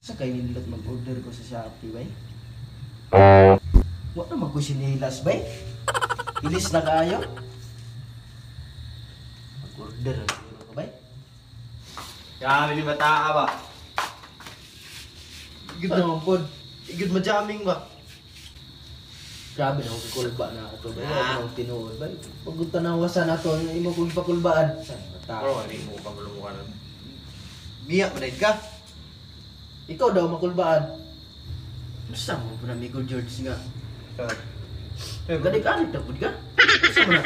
Sa kay nindot mag-order ko sa Shopee, bay. Wa na man ko sinilas, bay. Ilis na kaayo. Mag-order na siguro ko, bay. Grabe ni bata ba? Good naman pod. Good ma-jamming ba? Grabe na ako kikulba na ako to, bay. Wala akong tinuod, bay. Pag tanawasan na to, imo kong pakulbaan. Saan bata? Pero hindi mo pa malumukan nun. Biyak ba ka? Ikaw daw makulbaan. Basta mo po na amigo George nga. Gadik-adik na pud ka? Basta mo na.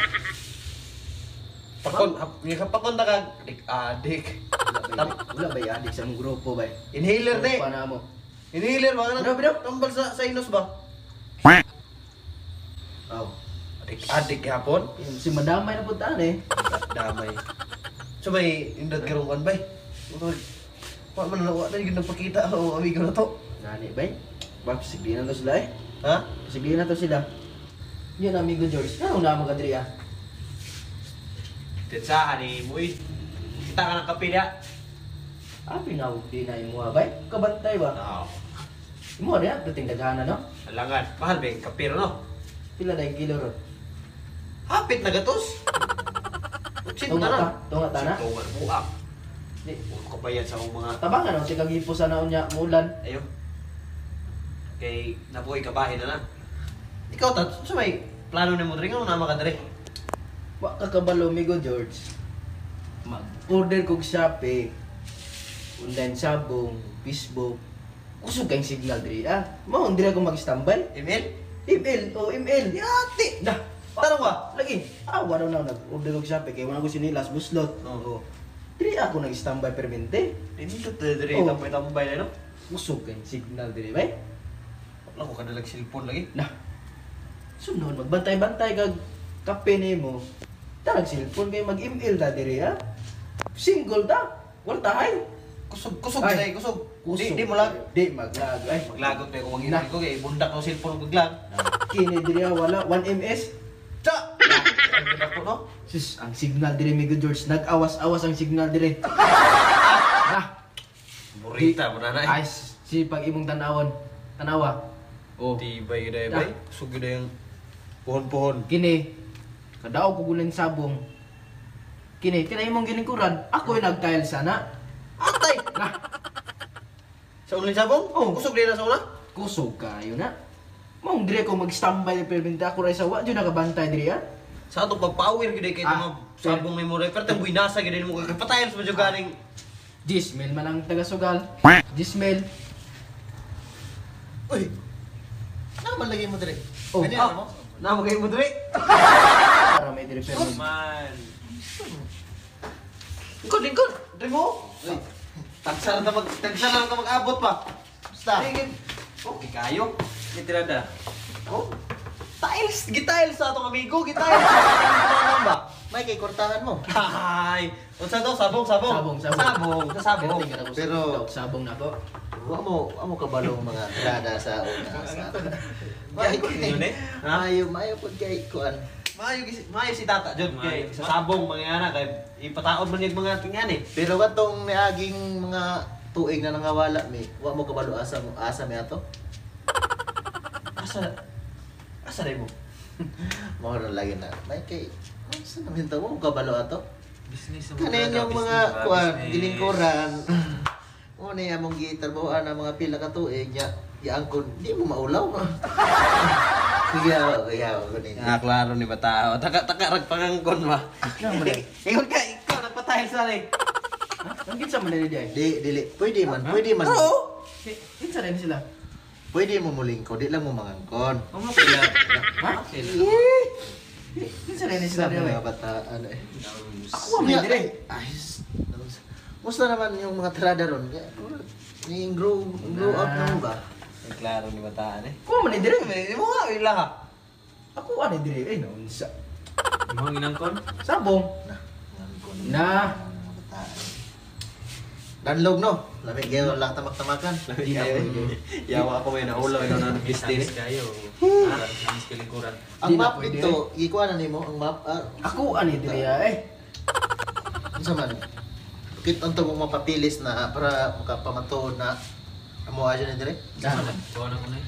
Pakon, yung kapakon ta ka, adik adik. Wala ba adik sa mong grupo ba? Inhaler ni. Pa na mo. Inhaler ba? Ano, bro? Tambal sa sinus ba? Oh. Adik adik gihapon. Si madamay na puntaan eh. Damay. So may indot karong kan bay. Wa man na wa na gyud nagpakita ang amigo na to. Nani bay? Ba sige na to sila eh. Ha? Sige na to sila. Yun amigo George, ano na mga diri ah? Titsahan ni Muy. Kita ka ng kape niya. Ah, pinawag di na imo bay. Kabantay ba? Oo. Imo rin dating daghana no? Alangan. Mahal ba yung kape no? Pila na yung kilo ron? Hapit na gatos. Tunga na. ta, tunga ta na. Tunga buak. Di, Puro kabayan sa akong mga... tabangan no, tikang hipo sa naon niya mulan. Ayun. Kay nabuhay kabahin na na. Ikaw ta, sa may plano nimo diri ngano na ka diri? Wa ka kabalo amigo George. Mag-order kog Shopee. Online sabong, Facebook. Kusog kang signal diri ah. Mao diri ako mag-standby. Email? ML o ML. Yati. Nah, Tarong ba? Lagi. Ah, wala na nag-order og Shopee kay wala ko sinilas buslot. Oo. Diri ako nag-standby permente. Nindot diri Oh. tambay-tambay na no. Kusog kang signal diri bay. Wala ko kadalag cellphone lagi. Nah. Sunod magbantay-bantay kag kape nimo. Tarag cellphone kay mag-ML ta diri ah. Single ta. Wala tahay. Kusog kusog Ay. dai kusog. Kusog. Di, di mo lag. Di maglag. Ay, Maglagot pa kung Nah. mag ko kay bundak ng cellphone ko glag. Kini diri ah, wala 1 ms. Cha. Ang ganda ko no. Sus, ang signal diri Migo George, nag-awas-awas ang signal diri. Nah, Burita mo na na. ay si pag imong tanawon, tanawa. Oh. Tibay gyud ay Ah. bay. Kusog gyud ang puhon-puhon. Kini kadaog ko gunan sabong. Kini kini imong gilingkuran, ako yung nagtile sana. Atay. Nah, Sa uling sabong? Oh. Kusog din na sa una? kusog kayo na. Maong dire ko mag-standby perminta ako ray sa wa jud nakabantay diri ah. Sa atong pag-power gyud ay kay Ah, mga sabong ni mo ray. Pero tang buinasa gyud mo kay patayan sa jud ganing Gismel man ang taga-sugal. Gismel. Uy. Naman lagi mo dire. Oh. Ganyan mo? Namo kay mo dire. Para may dire perminta. Man. Lingkod, lingkod. Dire mo. Tagsa na mag tagsa na ta mag-abot pa. Basta. Okay kayo. Nitirada. Oh. Tiles, gitiles sa atong amigo, gitiles. Ano ba? May kay kortahan mo. Hay. Unsa to? Sabong, sabong. Sabong, sabong. Sabong, sa sabong. Pero sabong na ko. Wa mo kabalo mga tirada sa una sa. Maayo Yun eh. Ha? Maayo, maayo pud kay kuan. Maayo maayo si Tata jud kay Maayo. sa sabong mga ana kay ipataod man yung mga tingan eh. Pero katong niaging mga tuig na nangawala mi, wa mo kabalo asa mo asa mi ato. Asa asa rin mo? Mao ra lagi na. May kay unsa naman to mo kabalo ato? Business Kanin yung mga kuan gilingkuran. Mo ni among gitrabahoan ang mga pila ka tuig nya giangkon di mo maulaw. Kuya, kuya, kunin. Ah, klaro ni bata. Taka taka rag pangangkon ba. Ano man eh? Ingon ka, ikaw nagpatile sa ni. Ha? Ang kinsa man diri ay? Di, dili. Pwede man, pwede man. Oo. Kinsa rin sila? Pwede mo mulingko, di lang mo mangangkon. Oo mo sila. Ha? Kinsa rin sila Sa diri? mga bataan eh. Ako man diri. Ay, musta naman yung mga tirada ron? Yung grow, grow up na mo ba? Ay, klaro ni bataan eh. Ako man diri. Hindi mo nga ila ka. Ako ani diri ay naunsa. Mga ginangkon. Sabong. Na, mangangkon. Na. Mga bataan. Danlog no? Lamig gayo lang tamak-tamakan. Di na pwede. Yawa ako may naulaw ikaw na Business kayo. Business kalingkuran. Ang Di na map pwede. dito, gikuha na nimo ang map. Ah, Ako ani diri ay. unsa man? Kit unto mo mapapilis na para makapamatuod na Amo aja na dire. Kuha na ko na.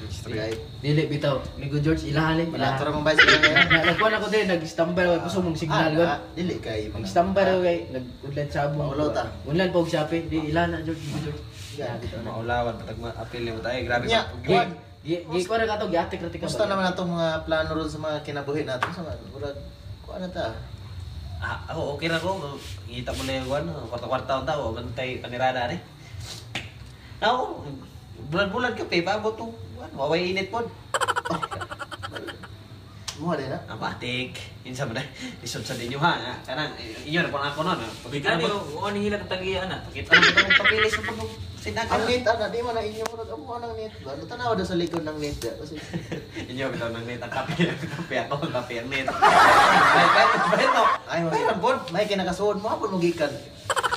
Dili bitaw. Migo George ilahan eh. Wala ra mong bicycle ngayon. Nagkuhan ako dire, nag-standby ako gusto mong signal gud. Dili kay Nag-standby ako kay nag-unlan sabong. Maulaw ta. Unlan pa og Shopee. Di ilahan na George, Migo George. Maulawan patag apil mo tayo. Grabe. Nya, Gi gi ko ra kato giatik ra tika. Gusto naman atong mga plano ron sa mga kinabuhi nato sa mga murag kuan na ta. Ako okay ra ko. Ngita mo na yung kuan, kwarta-kwarta unta o bantay panirada ni. Now, bulan-bulan ka pa paabot to. Kuan, waway init pod. Mo din na. Abatik. Insa man day? Lisod sa ninyo ha. Kanang inyo ra pon ako noon. Bigla ni o ni hila tagiya ana. Pakita mo itong papilis sa pag sinaga. Ang net ana di man na inyo murag amo anang net ba. Tanaw da sa likod ng net da kasi inyo bitaw ng net ang kape, kape ako, kape ang net. Ay, no. Ay, may may kinakasuod mo hapon mo gikan.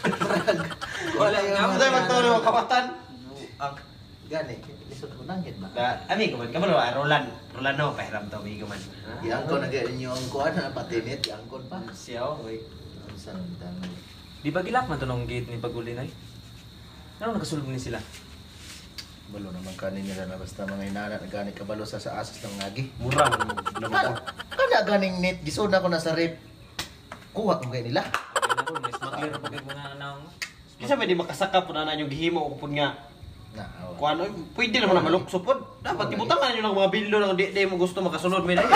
Murag wala yung mga magturo ang kawatan. Gani, lisod ko nang ba. Ami ko man kabalo Roland, Rolando pahiram to amigo man. Giangkon na gyud inyo ang kuan na pati net, giangkon pa. Siya oy. Unsa nang tanong. Di ba gilak man to nung gate ni Paguli nay? Ano nakasulog ni sila? Balo naman kanin nila na basta mga inana na gani kabalo sa asas ng ngagi. Mura man mo. Kana ganing net gisod na ko na sa rep. Kuha mo kay nila. May smuggler pa kay mga naong. Kinsa may di makasaka po na yung gihimo og pud nga. Na, kuan oy, pwede naman na malukso pod. Dapat ibutangan niyo ng mga bildo nang di mo gusto makasunod may dai.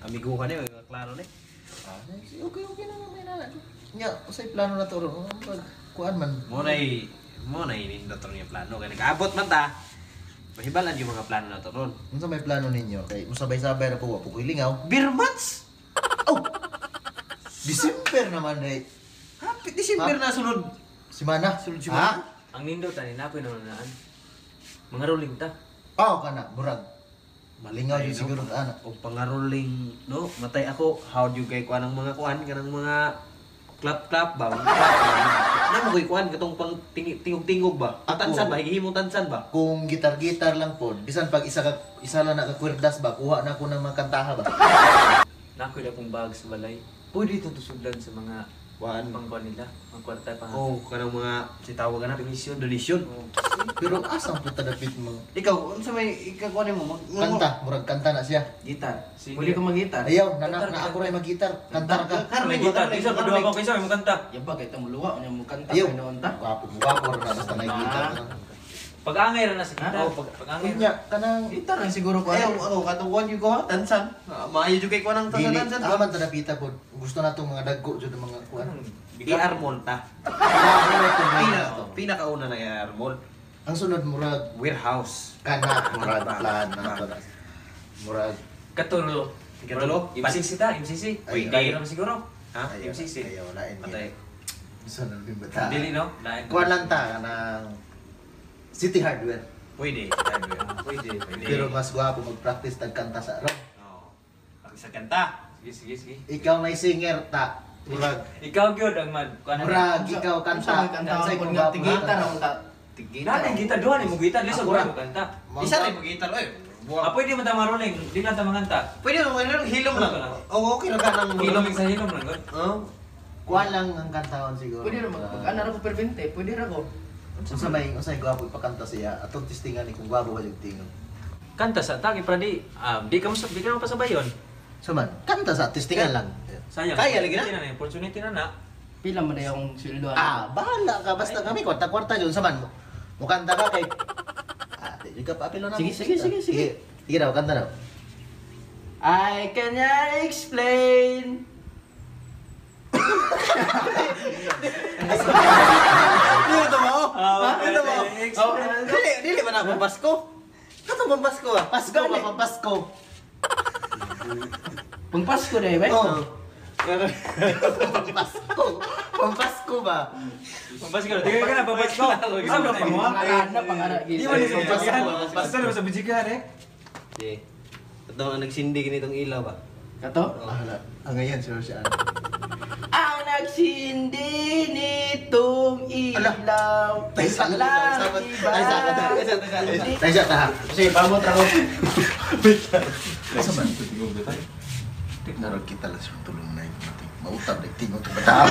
Amigo ka ni, klaro ni. Okay, okay na may inana. Nya, usay plano na to ron. Kuan man. Mo nay nindot ron yung plano kay nag-abot man ta. Mahibalan yung mga plano na to ron. Unsa may plano ninyo? Kay musabay-sabay ra ko wa po koy lingaw. Beer months? Oh. December naman day. Happy December na sunod. Simana, sunod simana. Ang nindot ani napoy nanunaan. Mga rolling ta. Oh, kana murag. Malingaw jud siguro ta ana. Og pangaroling no, matay ako. How do you kay kuan ang mga kuan kanang mga clap-clap ba? Namo koy kuan katong pang tingog-tingog ba? Tansan ba? Higihimong tansan ba? Kung gitar-gitar lang pod, bisan pag isa ka isa lang na ka kwerdas ba, kuha na ko ng mga kantaha ba. Nakoy na pong bag sa balay. Pwede itong tusuglan sa mga kuan pangkuan nila, ang kwarta pa. Oh, kanang mga si tawag na donation, donation. Oh. Pero asang puta dapit mo? Ikaw unsa may ikakuan nimo? Kanta, murag kanta na siya. Gitar. Pwede ko mag-gitar. Ayaw, na ako ray mag-gitar. Kantar ka. May gitar, isa pa duha ko kaysa may mukanta. Ya ba kay muluwa unya mo kanta Ayaw. kay noon ta. Gwapo, gwapo ra basta may gitar. Pag-angay ra na sa gitar. Oh, pag-angay. Unya kanang gitar lang siguro ko. Ayaw, ako katong kuan yung ko tansan. Maayo jud kay kuan ang tansan tansan. Aman ta dapita pod. Gusto na tong mga dagko jud mga kuan. AR mall ta. Pinakauna na AR mall. Ang sunod murag warehouse. Kana murag plan na to. Murag katulo. Katulo? MCC ta, MCC. Pwede ra siguro. Ha? MCC. Ayaw lain. Patay. Sunod din ba ta? Dili no? Lain. Kuan lang ta kanang City Hardware. Pwede, hardware. Pwede. Pero mas gwapo mag-practice tag kanta sa rock. Oo. Practice sa kanta. Sige, sige, sige. Ikaw may singer ta. Murag. Ikaw gyud ang man. Murag ikaw kanta. Kanta ko nga gitar ang ta. Gitar. Nana gitar duha ni mo gitar lisod mo kanta. Isa rin mo gitar oy. Ah, pwede man ta maruling, di lang ta manganta. Pwede mo man hilom lang. Oo, okay ra ka nang hilom sa hilom lang gud. Oo. Kuan lang ang kantahon siguro. Pwede ra mag ana ra ko pervente, pwede ra ko. Unsa may unsay gwapo ipakanta siya atong testingan ni kung gwapo ba yung tingog. Kanta sa tagi para di di ka mo di ka pasabayon. So man, kanta sa testingan lang. Sayang. Kaya lagi na. Opportunity na na. Pila man na yung sweldo. Ah, bahala ka basta kami kwarta-kwarta jud sa man. Mo kanta ka kay di ka paapilo na. Sige, sige, sige, sige. Sige daw, kanta daw. I cannot explain. Dili to mo. Dili to mo. Dili, dili ba na akong Pasko? Katong pang Pasko ah. Pasko ba, pang Pasko. Pang Pasko na eh, ba? Oh. Pang Pasko. Pang Pasko ba? Pang Pasko. Tingnan ka na pang Pasko. Ano pa mo? Pangaran na pangaran. Di ba ni sa Pasko? Basta sa bijikan eh. Sige. Ito ang nagsindi ganitong ilaw ba? Kato? Ah, ang ngayon sure siya. Ang nagsindi nitong ilaw. Taysa Walang iba. Taysa. Taysa ta. Sige, pamot ako. Asa man? Narog kita lang sa tulong na yun. Mautap na tingog ka ba?